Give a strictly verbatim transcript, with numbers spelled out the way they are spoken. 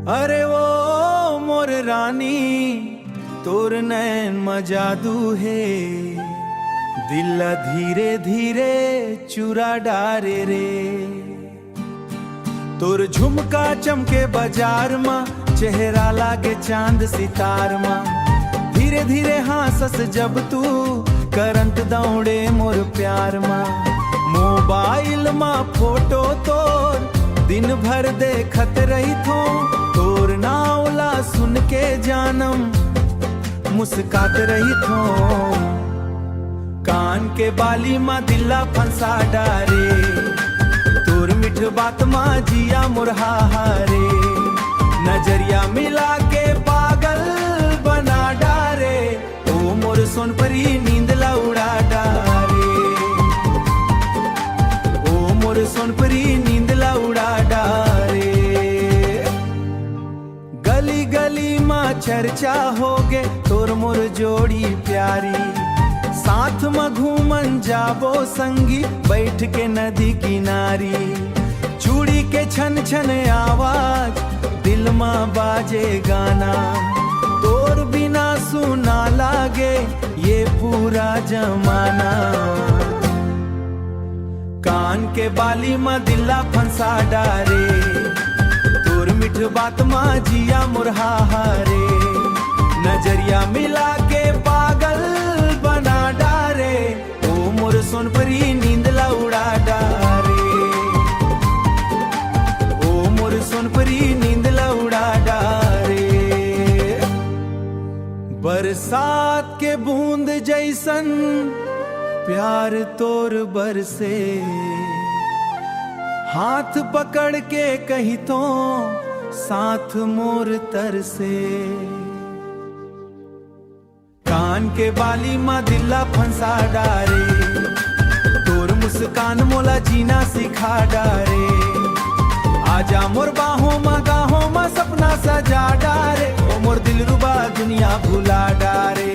अरे ओ मोर रानी, तोर नैन म जादू हे, दिल ला धीरे धीरे चुरा डारे रे। तोर झुमका चमके बाजार म, चेहरा लागे चांद सितार म। धीरे धीरे हाँसस जब तू, करंट दौड़े मोर प्यार म। मोबाइल म फोटो तोर दिन भर देखत रहिथों, तोर नाव ला सुन के जानम मुस्कात रहिथों। कान के बाली म दिल ला फंसा डारे, तोर मीठ बात म जिया मोर हाहारे। नजरिया मिला के पागल बना डारे, ओ मोर सोनपरी नींद ला उड़ा डारे, ओ मोर सोनपरी नींद ला उड़ा डारे। गली गली मा चर्चा होगे तोर मोर जोड़ी प्यारी, साथ म घूमन जाबो संगी बैठ के नदी किनारी। चूड़ी के छन छन आवाज, दिल मा बाजे गाना, तोर बिना सुना लागे ये पूरा जमाना। कान के बाली म दिल ला फंसा डारे, तोर मीठ बात म जिया मोर हाहारे। नजरिया मिला के पागल बना डारे, ओ मोर सोनपरी नींद ला उड़ा डारे, ओ मोर सोनपरी नींद ला उड़ा डारे। बरसात के बूंद जैसन प्यार तोर बरसे, हाथ पकड़ के कहिथों साथ मोर तरसे। कान के बाली म दिल ला फंसा डारे, तोर मुस्कान मोला जीना सिखा डारे। आजा मोर बाहों म, गाहों म सपना सजा डारे, ओ मोर दिलरुबा दुनिया भुला डारे।